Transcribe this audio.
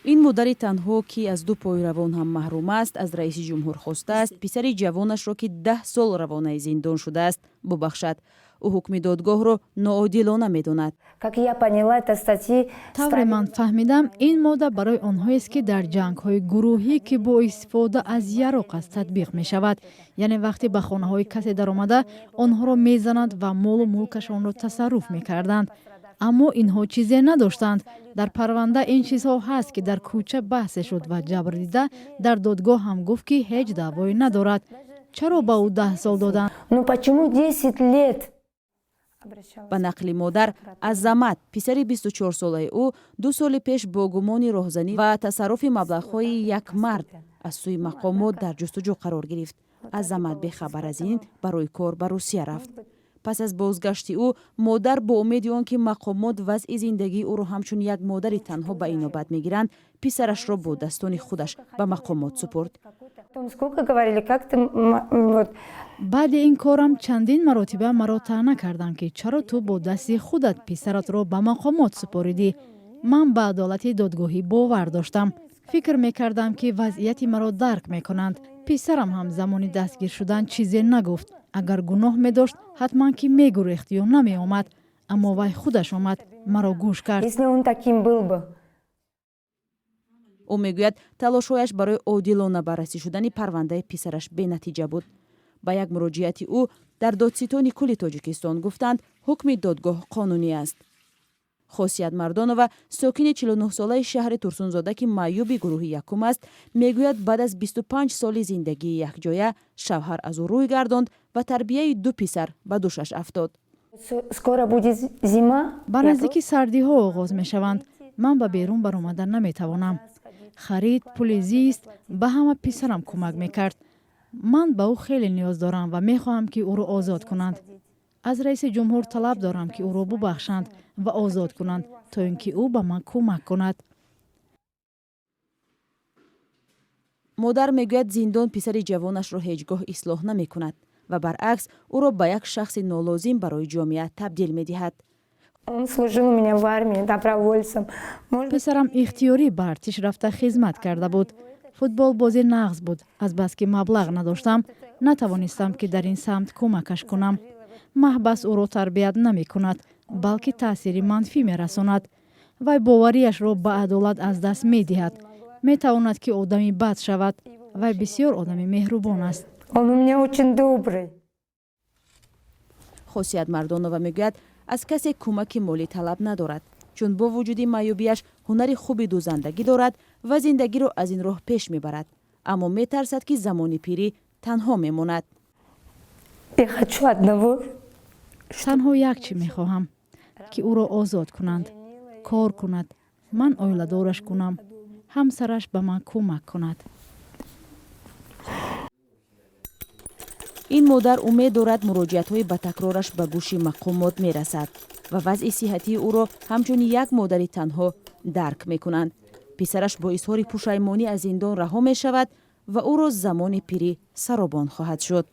Ин модари танҳо, ки аз ду пои равон ҳам маҳрум аст, аз раиси ҷумҳур хостааст, писари ҷавонашро, ки 10 сол равонаи зиндон шудааст, бубахшад. Ӯ ҳукми додгоҳро ноодилона медонад. Тавре ман фаҳмидам, ин модда барои онҳоест, ки дар ҷангҳои гурӯҳӣ, ки бо истифода аз яроқ аст, татбиқ мешавад, яъне вақте ба хонаҳои касе даромада, онҳоро мезананд ва молу мулкашонро тасарруф мекарданд. Аммо инҳо чизе надоштанд. Дар парванда ин чизҳо ҳаст, ки дар кӯча баҳсе шуд ва ҷабрдида дар додгоҳ ҳам гуфт, ки ҳеҷ даъвое надорад. Чаро ба ӯ 10 сол доданд? Ну почему 10 лет? Ба нақли модар, Азамат, писари 24-солаи ӯ, 2 соли пеш бо гумони роҳзанӣ ва тасарруфи маблағҳои як мард аз сӯи мақомот дар ҷустуҷӯ қарор гирифт. Азамат бехабар аз ин барои кор ба Русия рафт. Пас аз бозгашти ӯ модар бо умеди он ки мақомот вазъи зиндагии ӯро ҳамчун як модари танҳо ба инобат мегиранд, писарашро бо дастони худаш ба мақомот супурд. Баъди ин корам чандин маротиба маро таъна карданд, ки чаро ту бо дасти худат писаратро ба мақомот супоридӣ. Ман ба адолати додгоҳӣ бовар доштам, фикр мекардам, ки вазъияти маро дарк мекунанд. Писарам ҳам замони дастгир шудан чизе нагуфт. Агар гуноҳ медошт, ҳатман ки мегурехт ё намеомад, аммо вай худаш омад, маро гӯш кард. Если он таким был бы. Ӯ мегӯяд, талошҳояш барои одилона баррасӣ шудани парвандаи писараш бенатиҷа буд. Ба як муроҷиати ӯ дар Додситони кулли Тоҷикистон гуфтанд, ҳукми додгоҳ қонунӣ аст. Хосият Мардонова, сокини 49-солаи шаҳри Турсунзода, ки маъюби гурӯҳи якум аст, мегӯяд, баъд аз 25 соли зиндагии якҷоя шавҳар аз ӯ рӯй гардонд ва тарбияи ду писар ба дӯшаш афтод. Скоро будет зима. Ба наздикӣ сардиҳо оғоз мешаванд. Ман ба берун баромада наметавонам. Харид, пули зист, ба ҳама писарам кӯмак мекард. Ман ба ӯ хеле ниёз дорам ва мехоҳам, ки ӯро озод кунанд. Аз раиси ҷумҳур талаб дорам, ки ӯро бубахшанд ва озод кунанд, то ин ки ӯ ба ман кӯмак кунад. Модар мегӯяд, зиндон писари ҷавонашро ҳеҷ гоҳ ислоҳ намекунад ва баръакс ӯро ба як шахси нолозим барои ҷомеа табдил медиҳад. Он служил у меня в армии добровольцем. Может, Писарам ихтиёрӣ ба артиш рафта, хизмат карда буд. Футболбози нағз буд. Азбаски маблағ надоштам, натавонистам, ки дар ин самт кӯмакаш кунам. Маҳбас ӯро тарбият намекунад, балки таъсири манфӣ мерасонад. Вай боварияшро ба адолат аз даст медиҳад, метавонад, ки одами бад шавад. Вай бисёр одами меҳрубон аст. Он у меня очень добрый. Хосият Мардонова мегӯяд, аз касе кӯмаки молӣ талаб надорад, чун бо вуҷуди маъюбияш ҳунари хуби дӯзандагӣ дорад ва зиндагиро аз ин роҳ пеш мебарад, аммо метарсад, ки замони пирӣ танҳо мемонад. Я хочу одного. Танҳо як чӣ мехоҳам, ки ӯро озод кунанд, кор кунад, ман оиладораш кунам, ҳамсараш ба ман кӯмак кунад. Ин модар умед дорад, муроҷиатҳои ба такрораш ба гӯши мақомот мерасад ва вазъи сиҳатии ӯро ҳамчун як модари танҳо дарк мекунанд. Писараш бо изҳори пушаймонӣ аз зиндон раҳо мешавад ва ӯро замони пирӣ саробон хоҳад шуд.